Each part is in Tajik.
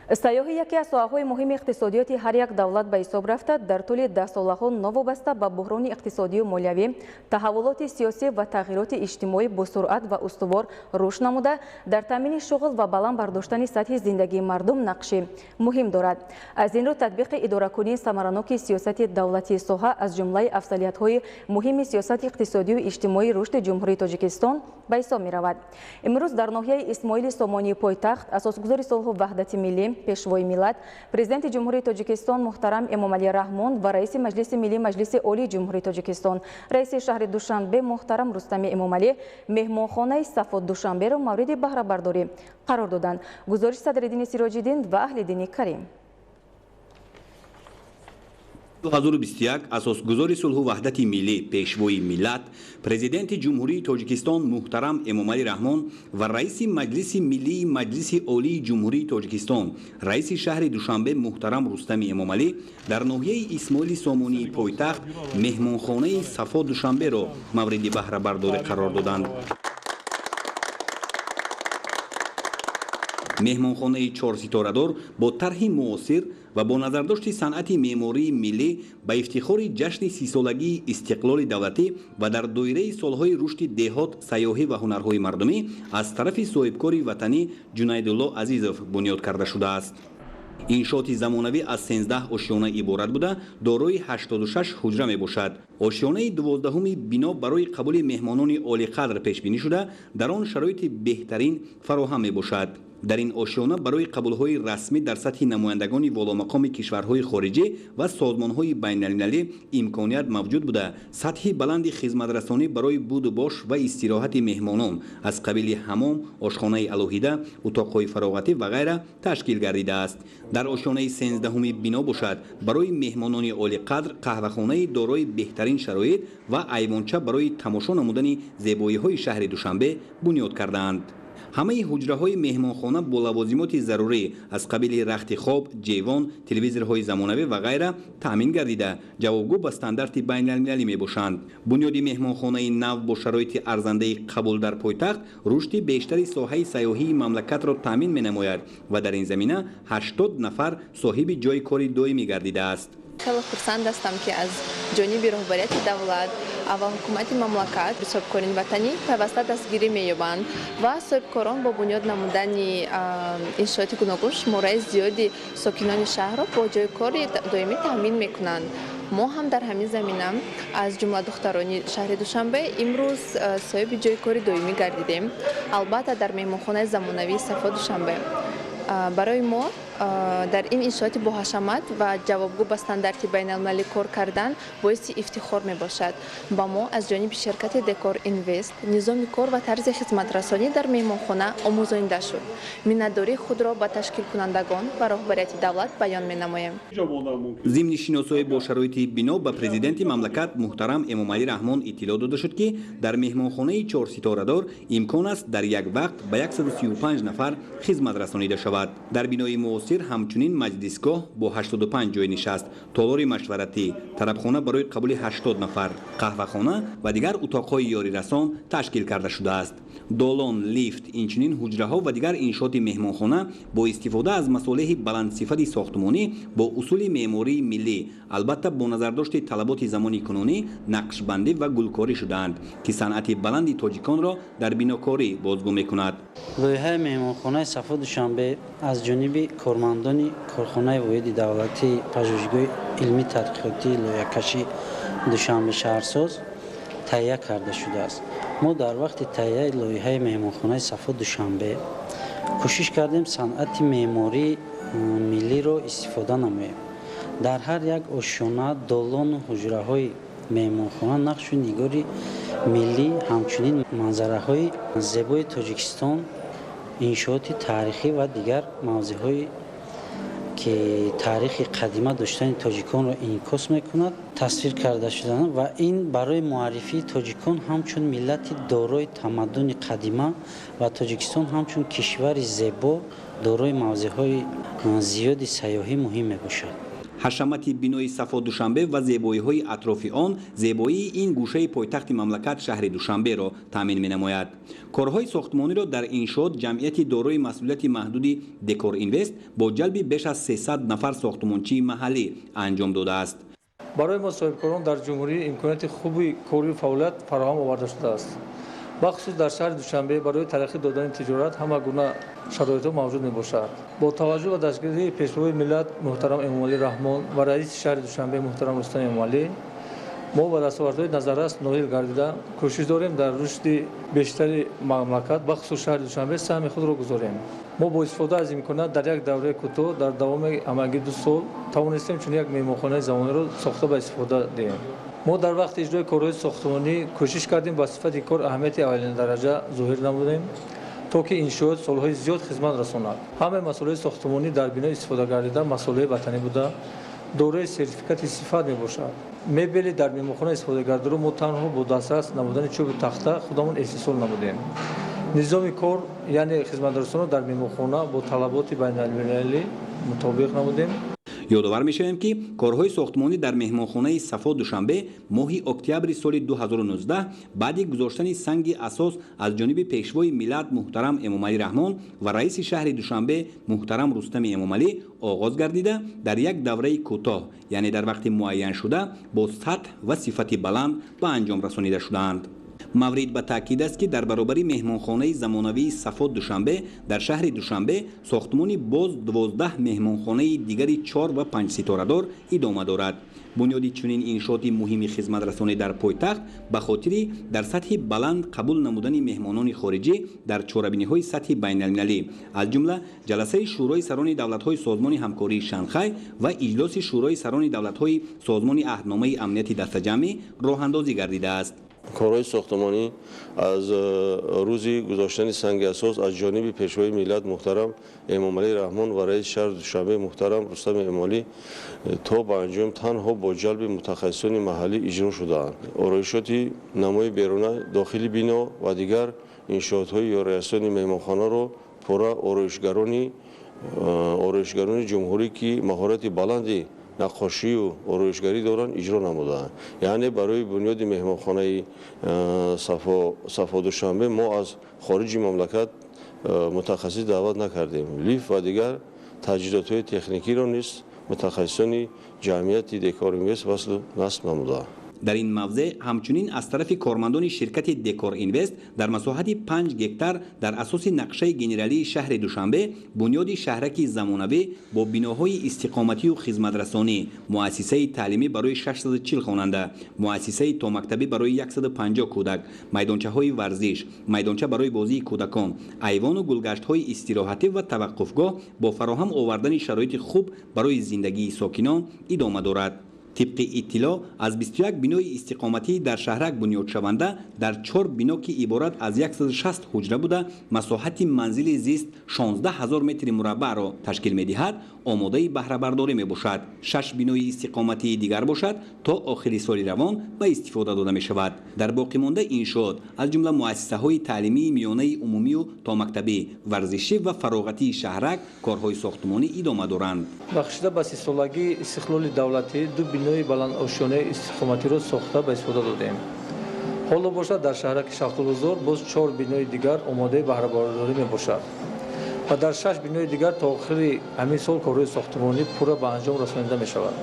Сайёҳӣ яке аз соҳаҳои муҳими иқтисодиёти ҳар як давлат ба ҳисоб рафта, дар тӯли даҳсолаҳо новобаста ба буҳрони иқтисодию молиявӣ, таҳаввулоти сиёсӣ ва тағйироти иҷтимоӣ бо суръат ва устувор рушд намуда, дар таъмини шуғл ва баланд бардоштани сатҳи зиндагии мардум нақши муҳим дорад. Аз ин рӯ татбиқи идоракунии самараноки сиёсати давлатии соҳа аз ҷумлаи афзалиятҳои муҳими сиёсати иқтисодию иҷтимоии рушди Ҷумҳурии Тоҷикистон ба ҳисоб меравад. Имрӯз дар ноҳияи Исмоили Сомонии пойтахт асосгузори сулҳу ваҳдати миллӣ, Пешвои миллат, Президенти Ҷумҳурии Тоҷикистон муҳтарам Эмомалӣ Раҳмон ва Раиси Маҷлиси Миллии Маҷлиси Олии Ҷумҳурии Тоҷикистон, Раиси шаҳри Душанбе муҳтарам Рустами Эмомалӣ меҳмонхонаи Сафо Душанберо мавриди баҳрабардорӣ қарор доданд. Гузориши Садриддини Сироҷиддин ва Аҳлиддини Карим. 2021 асосгузори сулҳу ваҳдати миллӣ, Пешвои миллат, Президенти Ҷумҳурии Тоҷикистон муҳтарам Эмомалӣ Раҳмон ва Раиси Маҷлиси Миллии Маҷлиси Олии Ҷумҳурии Тоҷикистон, Раиси шаҳри Душанбе муҳтарам Рустами Эмомалӣ дар ноҳияи Исмоили Сомонии пойтахт меҳмонхонаи Сафо Душанберо мавриди баҳрабардорӣ қарор доданд. Меҳмонхонаи чорситорадор бо тарҳи муосир ва бо назардошти санъати меъмории миллӣ ба ифтихори ҷашни 30-солагии истиқлоли давлатӣ ва дар доираи солҳои рушди деҳот, сайёҳӣ ва ҳунарҳои мардумӣ аз тарафи соҳибкори ватанӣ Ҷунайдулло Азизов бунёд карда шудааст. Иншооти замонавӣ аз 13 ошёна иборат буда, дорои 86 ҳуҷра мебошад. Ошёнаи 12-уми бино барои қабули меҳмонони олиқадр пешбинӣ шуда, дар он шароити беҳтарин фароҳам мебошад. Дар ин ошёна барои қабулҳои расмӣ дар сатҳи намояндагони воломақоми кишварҳои хориҷӣ ва созмонҳои байналмилалӣ имконият мавҷуд буда, сатҳи баланди хизматрасонӣ барои буду бош ва истироҳати меҳмонон аз қабили ҳамом, ошхонаи алоҳида, утоқҳои фароғатӣ ва ғайра ташкил гардидааст. Дар ошёнаи 13-уми бино бошад, барои меҳмонони олиқадр қаҳвахонаи дорои беҳтарин шароит ва айвонча барои тамошо намудани зебоиҳои шаҳри Душанбе бунёд кардаанд. Ҳамаи ҳуҷраҳои меҳмонхона бо лавозимоти зарурӣ аз қабили рахти хоб, ҷевон, телевизорҳои замонавӣ ва ғайра таъмин гардида, ҷавобгӯ ба стандарти байналмилалӣ мебошанд. Бунёди меҳмонхонаи нав бо шароити арзандаи қабул дар пойтахт рушди бештари соҳаи сайёҳии мамлакатро таъмин менамояд ва дар ин замина 80 нафар соҳиби ҷойи кори доимӣ гардидааст. Хеле хурсанд ҳастам, ки аз ҷониби роҳбарияти давлат ва ҳукумати мамлакат соҳибкорони ватанӣ пайваста дастгирӣ меёбанд ва соҳибкорон бо бунёд намудани иншооти гуногун шумораи зиёди сокинони шаҳрро бо ҷойи кори доимӣ таъмин мекунанд. Мо ҳам дар ҳамин замина аз ҷумла духтарони шаҳри Душанбе имрӯз соҳиби ҷойи кори доимӣ гардидем. Албатта, дар меҳмонхонаи замонавии Сафо Душанбе. Барои мо дар ин иншооти боҳашамат ва ҷавобгӯ ба стандарти байналмилалӣ кор кардан боиси ифтихор мебошад. Ба мо аз ҷониби ширкати Декор Инвест низоми кор ва тарзи хизматрасонӣ дар меҳмонхона омӯзонида шуд. Миннатдории худро ба ташкилкунандагон ва роҳбарияти давлат баён менамоем. Зимни шиносоӣ бо шароити бино ба президенти мамлакат муҳтарам Эмомалӣ Раҳмон иттилоъ дода шуд, ки дар меҳмонхонаи чорситорадор имкон аст дар як вақт ба 135 нафар хизмат расонида шавад. Дар бинои муосир ҳамчунин маҷлисгоҳ бо 85 ҷой нишаст, толори машваратӣ, тарабхона барои қабули 80 нафар, қаҳвахона ва дигар утоқҳои ёрирасон ташкил карда шудааст. Долон, лифт, инчунин ҳуҷраҳо ва дигар иншооти меҳмонхона бо истифода аз масолеҳи баландсифати сохтмонӣ бо усули меъмории миллӣ, албатта бо назардошти талаботи замони кунунӣ, нақшбандӣ ва гулкорӣ шудаанд, ки санъати баланди тоҷиконро дар бинокорӣ бозгӯ мекунад. Лоиҳаи меҳмонхонаи Сафо Душанбе аз ҷониби кормандони корхонаи воҳиди давлатии пажӯҳишгоҳи илмии тадқиқотии лоиҳакашӣ Душанбе шаҳрсоз таҳия карда шудааст. Мо дар вақти таҳияи лоиҳаи меҳмонхонаи Сафо Душанбе кӯшиш кардем санъати меъмории миллиро истифода намоем. Дар ҳар як ошёна, долону ҳуҷраҳои меҳмонхона нақшу нигори миллӣ, ҳамчунин манзараҳои зебои Тоҷикистон, иншооти таърихӣ ва дигар мавзеъҳое ки таърихи қадима доштани тоҷиконро инъикос мекунад, тасвир карда шуданд ва ин барои муаррифии тоҷикон ҳамчун миллати дорои тамаддуни қадима ва Тоҷикистон ҳамчун кишвари зебо дорои мавзеъҳои зиёди сайёҳӣ муҳим мебошад. Ҳашамати бинои Сафо Душанбе ва зебоиҳои атрофи он зебоии ин гӯшаи пойтахти мамлакат шаҳри Душанберо таъмин менамояд. Корҳои сохтмониро дар иншоот ҷамъияти дорои масъулияти маҳдуди Декор Инвест бо ҷалби беш аз 300 нафар сохтмончии маҳаллӣ анҷом додааст. Барои мо соҳибкорон дар ҷумҳурӣ имконияти хуби корию фаъолият фароҳам оварда шудааст. Бахусус дар шаҳри Душанбе барои тараққӣ додани тиҷорат ҳама гуна шароитҳо мавҷуд мебошад. Бо таваҷҷӯҳ ба дастгирии пешвои миллат муҳтарам Эмомалӣ Раҳмон ва раиси шаҳри Душанбе муҳтарам Рустам Эмомалӣ мо ба дастовардҳои назаррас ноил гардида кӯшиш дорем дар рушди бештари мамлакат, бахусус шаҳри Душанбе, саҳми худро гузорем. Мо бо истифода аз имконият дар як давраи кӯтоҳ дар давоми ҳамагӣ 2 сол тавонистем чунин як меҳмонхонаи замониро сохта ба истифода диҳем. Мо дар вақти иҷрои корҳои сохтмонӣ кӯшиш кардем ба сифати кор аҳамияти аввалиндараҷа зоҳир намудем, то ки иншоот солҳои зиёд хизмат расонад. Ҳамаи масолеҳи сохтмонӣ дар бино истифода гардида масолеҳи ватанӣ буда, дорои сертификати сифат мебошад. Мебели дар меҳмонхона истифода гардидаро мо танҳо бо дастрас намудани чӯбу тахта худамон истеҳсол намудем. Низоми кор, яъне хизматрасониро дар меҳмонхона бо талаботи байналмилалӣ мутобиқ намудем. Ёдовар мешавем, ки корҳои сохтмонӣ дар меҳмонхонаи Сафо Душанбе моҳи октябри соли 2019 баъди гузоштани санги асос аз ҷониби пешвои миллат муҳтарам Эмомалӣ Раҳмон ва раиси шаҳри Душанбе муҳтарам Рустами Эмомалӣ оғоз гардида дар як давраи кӯтоҳ, яъне дар вақти муайяншуда, бо сатҳ ва сифати баланд ба анҷом расонида шудаанд. Маврид ба таъкид аст, ки дар баробари меҳмонхонаи замонавии Сафо Душанбе дар шаҳри Душанбе сохтмони боз 12 меҳмонхонаи дигари 4 ва 5 ситорадор идома дорад. Бунёди чунин иншооти муҳими хизматрасонӣ дар пойтахт ба хотири дар сатҳи баланд қабул намудани меҳмонони хориҷӣ дар чорабиниҳои сатҳи байналмилалӣ, аз ҷумла ҷаласаи Шӯрои сарони давлатҳои Созмони ҳамкории Шанхай ва иҷлоси Шӯрои сарони давлатҳои Созмони аҳдномаи амнияти дастаҷамъӣ роҳандозӣ гардидааст. Корҳои сохтмонӣ аз рӯзи гузоштани санги асос аз ҷониби пешвои миллат муҳтарам Эмомалӣ Раҳмон ва раиси шаҳри Душанбе муҳтарам Рустам Эмомалӣ то ба анҷом танҳо бо ҷалби мутахассисони маҳаллӣ иҷро шудаанд. Ороишоти намои беруна, дохили бино ва дигар иншоотҳои ёрирасони меҳмонхонаро пурра ороишгарони ҷумҳурӣ, ки маҳорати баланди наққошию ороишгарӣ доранд, иҷро намудаанд. Яъне барои бунёди меҳмонхонаи Сафо Душанбе мо аз хориҷи мамлакат мутахассис даъват накардем. Лифт ва дигар таҷҳизотҳои техникиро низ мутахассисони ҷамъияти Декор Инвест васлу насб намудаанд. Дар ин мавзеъ ҳамчунин аз тарафи кормандони ширкати Декор Инвест дар масоҳати 5 гектар дар асоси нақшаи генералии шаҳри Душанбе бунёди шаҳраки замонавӣ бо биноҳои истиқоматию хизматрасонӣ, муассисаи таълимӣ барои 640 хонанда, муассисаи томактабӣ барои 150 кӯдак, майдончаҳои варзиш, майдонча барои бозии кӯдакон, айвону гулгаштҳои истироҳатӣ ва таваққуфгоҳ бо фароҳам овардани шароити хуб барои зиндагии сокинон идома дорад. Тибқи иттилоъ аз 21 бинои истиқоматӣ дар шаҳрак бунёдшаванда дар 4 бино, ки иборат аз 160 ҳуҷра буда, масоҳати манзили зист 16 ҳазор метри мураббаъро ташкил медиҳад, омодаи баҳрабардорӣ мебошад. 6 бинои истиқоматии дигар бошад то охири соли равон ба истифода дода мешавад. Дар боқимонда иншоот аз ҷумла муассисаҳои таълимии миёнаи умумию томактабӣ, варзишӣ ва фароғатии шаҳрак корҳои сохтмонӣ идома доранд. Бахшида ба 30-солагии истиқлоли давлатӣ 2 бинои баландошёнаи истиқоматиро сохта ба истифода додем. Ҳоло бошад дар шаҳраки Шафтолузор боз 4 бинои дигар омодаи баҳрабардорӣ мебошад ва дар 6 бинои дигар то охири ҳамин сол корҳои сохтмонӣ пурра ба анҷом расонида мешавад.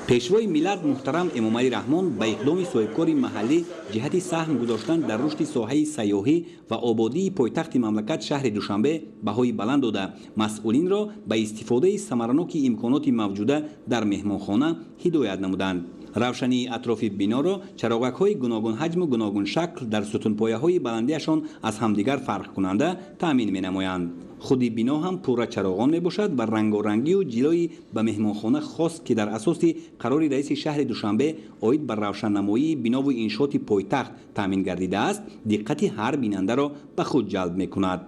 Пешвои миллат муҳтарам Эмомалӣ Раҳмон ба иқдоми соҳибкори маҳаллӣ ҷиҳати саҳм гузоштан дар рушди соҳаи сайёҳӣ ва ободии пойтахти мамлакат шаҳри Душанбе баҳои баланд дода, масъулинро ба истифодаи самараноки имконоти мавҷуда дар меҳмонхона ҳидоят намуданд. Равшании атрофи биноро чароғакҳои гуногунҳаҷму гуногуншакл дар сутунпояҳои баландиашон аз ҳамдигар фарқкунанда таъмин менамоянд. Худи бино ҳам пурра чароғон мебошад ва рангорангию ҷилои ба меҳмонхона хос, ки дар асоси қарори раиси шаҳри Душанбе оид ба равшаннамоии бинову иншооти пойтахт таъмин гардидааст, диққати ҳар бинандаро ба худ ҷалб мекунад.